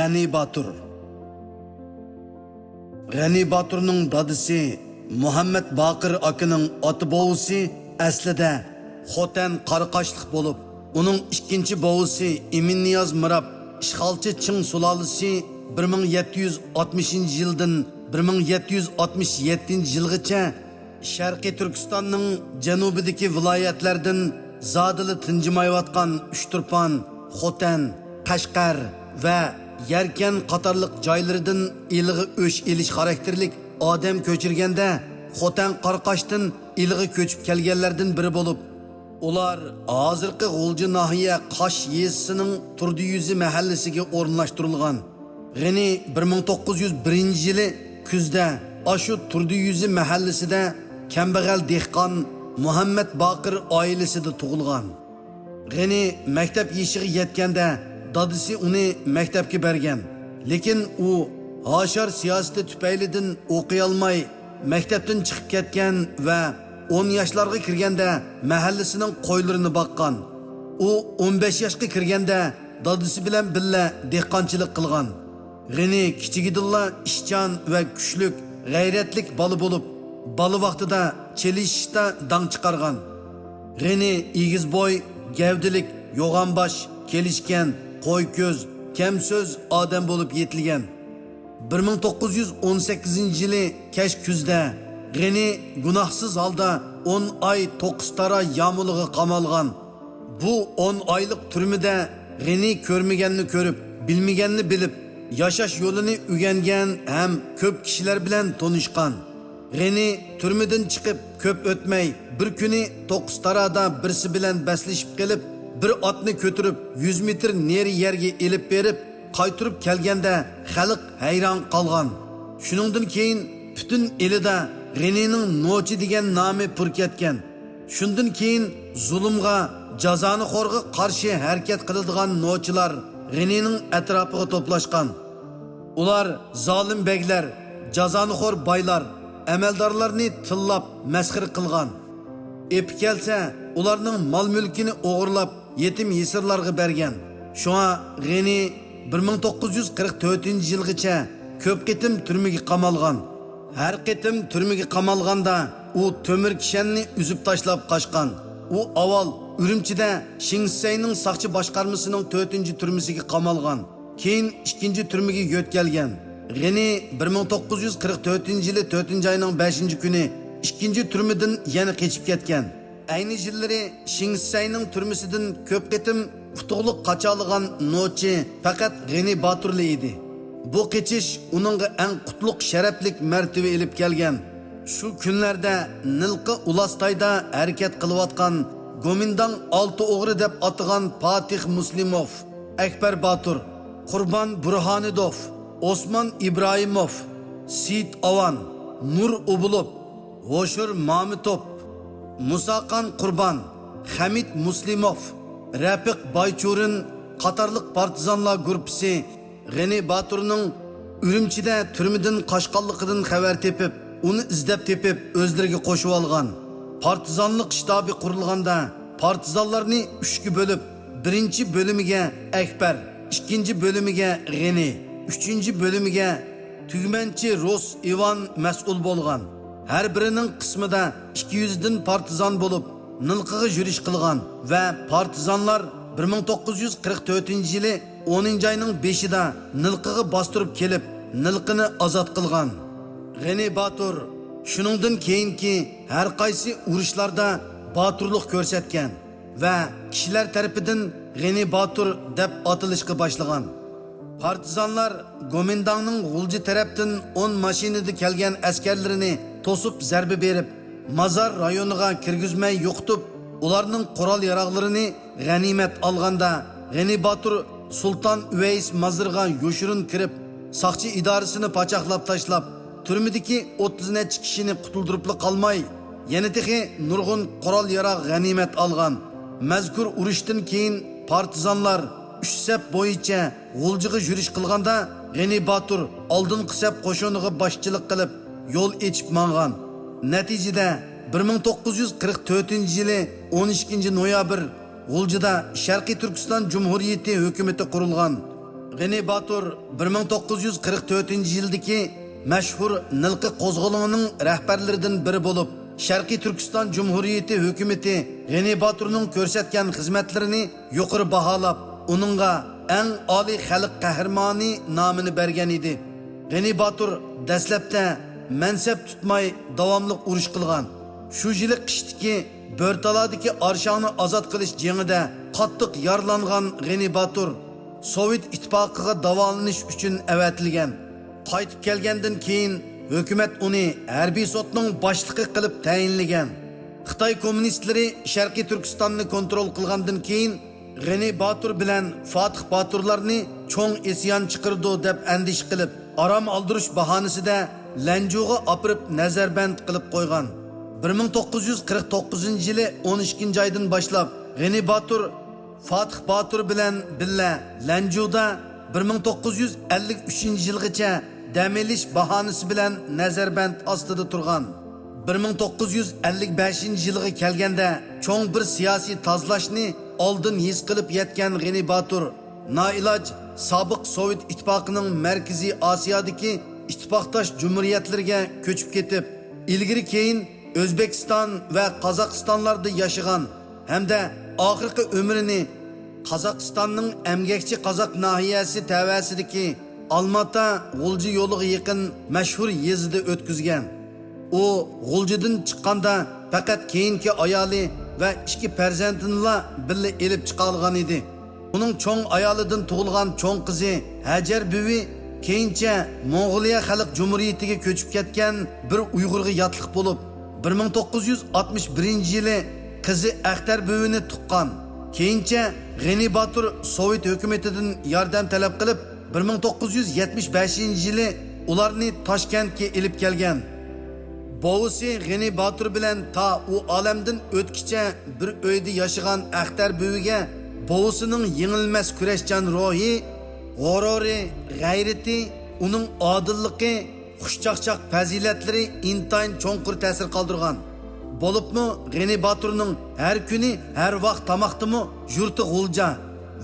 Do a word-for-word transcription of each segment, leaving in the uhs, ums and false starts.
غەنى باتۇر. غەنى باتۇرنىڭ دادىسى مۇھەممەد باقىر ئاكىنىڭ ئاتا بوۋىسى ئەسلىدە خوتەن قاراقاشلىق بولۇپ، ئۇنىڭ ئىككىنچى بوۋىسى ئىمىننىياز مىراب ئىشغالچى چىڭ سۇلالىسى بىر مىڭ يەتتە يۈز ئاتمىشىنچى يىلدىن بىر مىڭ يەتتە يۈز ئاتمىش يەتتىنچى يىلغىچە شەرقىي تۈركىستاننىڭ جەنۇبىدىكى ۋىلايەتلەردىن زادىلا تىنجىمايۋاتقان ئۇچتۇرپان، خوتەن، قەشقەر ۋە يەركەن قاتارلىق جايلىرىدىن ئىلىغا ئۆچ ئېلىش خاراكتېرلىك ئادەم كۆچۈرگەندە، خوتەن قاراقاشتىن ئىلىغا كۆچۈپ كەلگەنلەردىن بىرى بولۇپ، ئۇلار ھازىرقى غۇلجا ناھىيە قاش يېزىسىنىڭ تۇردى يۈزى مەھەللىسىگە ئورۇنلاشتۇرۇلغان. غېنى بىر مىڭ توققۇز يۈز بىرىنچى يىلى كۈزدە ئاشۇ تۇردى يۈزى مەھەللىسىدە كەمبەغەل دېھقان مۇھەممەد باقىر ئائىلىسىدە تۇغۇلغان. غېنى مەكتەپ يېشىغا يەتكەندە دادىسى ئۇنى مەكتەپكە بەرگەن. لېكىن ئۇ ھاشار سىياسىتى تۈپەيلىدىن ئوقۇيالماي، مەكتەپتىن چىقىپ كەتكەن ۋە ئون ياشلارغا كىرگەندە مەھەللىسىنىڭ قويلىرىنى باققان. ئۇ ئون بەش ياشقا كىرگەندە دادىسى بىلەن بىللە دېھقانچىلىق قىلغان. غېنى كىچىكىدىنلا ئىشچان ۋە كۈچلۈك، غەيرەتلىك بالا بولۇپ، بالا ۋاقتىدا چېلىشىشتا داڭ چىقارغان. غېنى ئېگىز بوي، گەۋدىلىك، يوغان باش، كېلىشكەن، قوي كۆز، كەم سۆز ئادەم بولۇپ يېتىلگەن. بىر مىڭ توققۇز يۈز ئون سەككىزىنچى يىلى كەچ كۈزدە غېنى گۇناھسىز ھالدا ئون ئاي توققۇز تارا يامۇلىغا قامالغان. بۇ ئون ئايلىق تۈرمىدە غېنى كۆرمىگەننى كۆرۈپ، بىلمىگەننى بىلىپ، ياشاش يولىنى ئۆگەنگەن ھەم كۆپ كىشىلەر بىلەن تونۇشقان. غېنى تۈرمىدىن چىقىپ كۆپ ئۆتمەي، بىر كۈنى توققۇز تارادا بىرسى بىلەن بەسلىشىپ قېلىپ، بىر ئاتنى كۆتۈرۈپ يۈز مېتىر نېرى يەرگە ئېلىپ بېرىپ، قايتۇرۇپ كەلگەندە خەلق ھەيران قالغان. شۇنىڭدىن كېيىن پۈتۈن ئىلىدا غېنىنىڭ نوچى دېگەن نامى پۇر كەتكەن. شۇندىن كېيىن زۇلۇمغا، جازانىخورغا قارشى ھەرىكەت قىلىدىغان نوچىلار غېنىنىڭ ئەتراپىغا توپلاشقان. ئۇلار زالىم بەگلەر، جازانىخور بايلار، ئەمەلدارلارنى تىللاپ مەسخىرە قىلغان. ئېپى كەلسە، ئۇلارنىڭ مال-مۈلكىنى ئوغرىلاپ، يېتىم-يېسىرلارغا بەرگەن. شۇڭا غېنى بىر مىڭ توققۇز يۈز قىرىق تۆتىنچى يىلغىچە كۆپ قېتىم تۈرمىگە قامالغان. ھەر قېتىم تۈرمىگە قامالغاندا، ئۇ تۆمۈر كىشەننى ئۈزۈپ تاشلاپ قاچقان. ئۇ ئاۋۋال ئۈرۈمچىدە شېڭ شىسەينىڭ ساقچى باشقارمىسىنىڭ تۆتىنچى تۈرمىسىگە قامالغان. كېيىن ئىككىنچى تۈرمىگە يۆتكەلگەن. غېنى بىر مىڭ توققۇز يۈز قىرىق تۆتىنچى يىلى تۆتىنچى ئاينىڭ بەشىنچى كۈنى ئىككىنچى تۈرمىدىن يەنە قېچىپ كەتكەن. ئەينى يىللىرى شېڭ شىسەينىڭ تۈرمىسىدىن كۆپ قېتىم ئۇتۇقلۇق قاچالىغان نوچى پەقەت غېنى باتۇرلا ئىدى. بۇ قېچىش ئۇنىڭغا ئەڭ قۇتلۇق شەرەپلىك مەرتىۋە ئېلىپ كەلگەن. شۇ كۈنلەردە نىلقا ئۇلاستايدا ھەرىكەت قىلىۋاتقان گومىنداڭ ئالتە ئوغرى دەپ ئاتىغان پاتىخ مۇسلىموف، ئەكبەر باتۇر، قۇربان بۇرھانىدوف، ئوسمان ئىبراھىموف، سېيىت ئاۋان، نۇر ئوبۇلوپ، ھوشۇر مامىتوپ، مۇساخان قۇربان، خەمىت مۇسلىموف، رەپىق بايچۇرىن قاتارلىق پارتىزانلار گۇرۇپپىسى غېنى باتۇرنىڭ ئۈرۈمچىدە تۈرمىدىن قاچقانلىقىدىن خەۋەر تېپىپ، ئۇنى ئىزدەپ تېپىپ، ئۆزلىرىگە قوشۇۋالغان. پارتىزانلىق شتابى قۇرۇلغاندا، پارتىزانلارنى ئۈچكە بۆلۈپ، بىرىنچى بۆلۈمىگە ئەكبەر، ئىككىنچى بۆلۈمىگە غېنى، ئۈچىنچى بۆلۈمىگە تۈگمەنچى رۇس ئىۋان مەسئۇل بولغان. ھەر بىرىنىڭ قىسمىدا ئىككى يۈزدىن پارتىزان بولۇپ، نىلقىغا يۈرۈش قىلغان ۋە پارتىزانلار بىر مىڭ توققۇز يۈز قىرىق تۆتىنچى يىلى ئونىنچى ئاينىڭ بېشىدا نىلقىغا باستۇرۇپ كېلىپ، نىلقىنى ئازاد قىلغان. غېنى باتۇر شۇنىڭدىن كېيىنكى ھەر قايسى ئۇرۇشلاردا باتۇرلۇق كۆرسەتكەن ۋە كىشىلەر تەرىپىدىن غېنى باتۇر دەپ ئاتىلىشقا باشلىغان. پارتىزانلار گومىنداڭنىڭ غۇلجا تەرەپتىن ئون ماشىنىدا كەلگەن ئەسكەرلىرىنى توسۇپ زەربە بېرىپ، مازار رايونىغا كىرگۈزمەي يوقىتىپ، ئۇلارنىڭ قورال-ياراغلىرىنى غەنىيمەت ئالغاندا، غېنى باتۇر سۇلتان ئۇۋەيس مازىرغا يوشۇرۇن كىرىپ، ساقچى ئىدارىسىنى پاچاقلاپ تاشلاپ، تۈرمىدىكى ئوتتۇز نەچچە كىشىنى قۇتۇلدۇرۇپلا قالماي، يەنە تېخى نۇرغۇن قورال-ياراغ غەنىيمەت ئالغان. مەزكۇر ئۇرۇشتىن كېيىن پارتىزانلار ئۈچ سەپ بويىچە غۇلجىغا يۈرۈش قىلغاندا، غېنى باتۇر ئالدىنقى سەپ قوشۇنىغا باشچىلىق قىلىپ، يول ئېچىپ ماڭغان. نەتىجىدە، بىر مىڭ توققۇز يۈز قىرىق تۆتىنچى يىلى ئون ئىككىنچى نويابىر غۇلجىدا شەرقىي تۈركىستان جۇمھۇرىيىتى ھۆكۈمىتى قۇرۇلغان. غېنى باتۇر بىر مىڭ توققۇز يۈز قىرىق تۆتىنچى يىلدىكى مەشھۇر نىلقا قوزغىلىڭىنىڭ رەھبەرلىرىدىن بىرى بولۇپ، شەرقىي تۈركىستان جۇمھۇرىيىتى ھۆكۈمىتى غېنى باتۇرنىڭ كۆرسەتكەن خىزمەتلىرىنى يۇقىرى باھالاپ، ئۇنىڭغا ئەڭ ئالىي خەلق قەھرىمانى نامىنى بەرگەن ئىدى. غېنى باتۇر دەسلەپتە مەنسەپ تۇتماي داۋاملىق ئۇرۇش قىلغان. شۇ يىلى قىشتىكى بۆرتالادىكى ئارشاڭنى ئازاد قىلىش جېڭىدە قاتتىق يارىلانغان غېنى باتۇر سوۋېت ئىتتىپاقىغا داۋالىنىش ئۈچۈن ئەۋەتىلگەن. قايتىپ كەلگەندىن كېيىن، ھۆكۈمەت ئۇنى ھەربىي سوتنىڭ باشلىقى قىلىپ تەيىنلىگەن. خىتاي كوممۇنىستلىرى شەرقىي تۈركىستاننى كونترول قىلغاندىن كېيىن، غېنى باتۇر بىلەن فاتىھ باتۇرلارنى چوڭ ئىسيان چىقىرىدۇ دەپ ئەندىشە قىلىپ، ئارام ئالدۇرۇش باھانىسىدە لەنجۇغا ئاپىرىپ نەزەربەند قىلىپ قويغان. بىر مىڭ توققۇز يۈز قىرىق توققۇزىنچى يىلى ئون ئىككىنچى ئايدىن باشلاپ، غېنى باتۇر فاتىھ باتۇر بىلەن بىللە لەنجۇدا بىر مىڭ توققۇز يۈز ئەللىك ئۈچىنچى يىلغىچە دەم ئېلىش باھانىسى بىلەن نەزەربەند ئاستىدا تۇرغان. بىر مىڭ توققۇز يۈز ئەللىك بەشىنچى يىلغا كەلگەندە، چوڭ بىر سىياسىي تازىلاشنى ئالدىن ھېس قىلىپ يەتكەن غېنى باتۇر نائىلاج سابىق سوۋېت ئىتتىپاقىنىڭ مەركىزىي ئاسىيادىكى ئىتتىپاقداش جۇمھۇرىيەتلىرىگە كۆچۈپ كېتىپ، ئىلگىرى كېيىن ئۆزبېكىستان ۋە قازاقىستانلاردا ياشىغان ھەمدە ئاخىرقى ئۆمرىنى قازاقىستاننىڭ ئەمگەكچى قازاق ناھىيەسى تەۋەسىدىكى ئالماتا غۇلجا يولىغا يېقىن مەشھۇر يېزىدا ئۆتكۈزگەن. ئۇ غۇلجىدىن چىققاندا پەقەت كېيىنكى ئايالى ۋە ئىككى پەرزەنتىنىلا بىللە ئېلىپ چىقالىغان ئىدى. ئۇنىڭ چوڭ ئايالىدىن تۇغۇلغان چوڭ قىزى ھەجەر بۈۋى كېيىنچە موڭغۇلىيە خەلق جۇمھۇرىيىتىگە كۆچۈپ كەتكەن بىر ئۇيغۇرغا ياتلىق بولۇپ، بىر مىڭ توققۇز يۈز ئاتمىش بىرىنچى يىلى قىزى ئەختەر بۈۋىنى تۇغقان. كېيىنچە غېنى باتۇر سوۋېت ھۆكۈمىتىدىن ياردەم تەلەپ قىلىپ، بىر مىڭ توققۇز يۈز يەتمىش بەشىنچى يىلى ئۇلارنى تاشكەنتكە ئېلىپ كەلگەن. بوۋىسى غېنى باتۇر بىلەن تا ئۇ ئالەمدىن ئۆتكىچە بىر ئۆيدە ياشىغان ئەختەر بۈۋىگە بوۋىسىنىڭ يېڭىلمەس كۈرەشچان روھى، غۇرۇرى، غەيرىتى، ئۇنىڭ ئادىللىقى، خۇشچاقچاق پەزىلەتلىرى ئىنتايىن چوڭقۇر تەسىر قالدۇرغان. بولۇپمۇ غېنى باتۇرنىڭ ھەر كۈنى، ھەر ۋاق تاماقتىمۇ يۇرتى غۇلجا،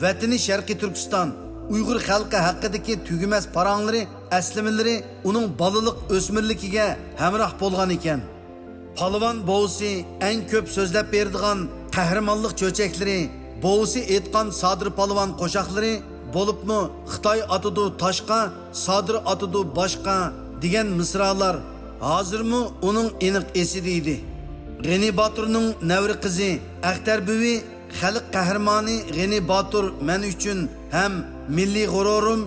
ۋەتىنى شەرقىي تۈركىستان، ئۇيغۇر خەلقى ھەققىدىكى تۈگىمەس پاراڭلىرى، ئەسلىمىلىرى ئۇنىڭ بالىلىق ئۆسمۈرلۈكىگە ھەمراھ بولغان ئىكەن. پالۋان بوۋىسى ئەڭ كۆپ سۆزلەپ بېرىدىغان قەھرىمانلىق چۆچەكلىرى، بوۋىسى ئېيتقان سادىر پالۋان قوشاقلىرى، بولۇپمۇ خىتاي ئاتىدۇ تاشقا، سادىر ئاتىدۇ باشقا دېگەن مىسرالار ھازىرمۇ ئۇنىڭ ئېنىق ئېسىدە ئىدى. غېنى باتۇرنىڭ نەۋرە قىزى ئەختەر بۈۋى خەلق قەھرىمانى غېنى باتۇر مەن ئۈچۈن ھەم مىللىي غۇرۇرۇم،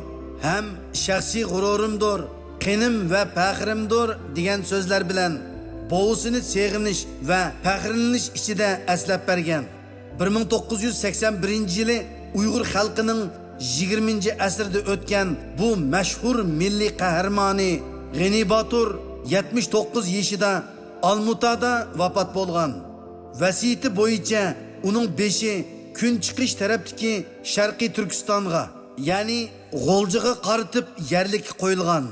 ھەم شەخسىي غۇرۇرۇمدۇر، قېنىم ۋە پەخرىمدۇر دېگەن سۆزلەر بىلەن بوۋىسىنى سېغىنىش ۋە پەخىرلىنىش ئىچىدە ئەسلەپ بەرگەن. بىر مىڭ توققۇز يۈز سەكسەن بىرىنچى يىلى ئۇيغۇر خەلقىنىڭ يىگىرمىنچى ئەسىردە ئۆتكەن بۇ مەشھۇر مىللىي قەھرىمانى غېنى باتۇر يەتمىش توققۇز يېشىدا ئالمۇتادا ۋاپات بولغان. ۋەسىيىتى بويىچە ئۇنىڭ بېشى كۈن چىقىش تەرەپتىكى شەرقىي تۈركىستانغا، يەنى غۇلجىغا قارىتىپ يەرلىككە قويۇلغان.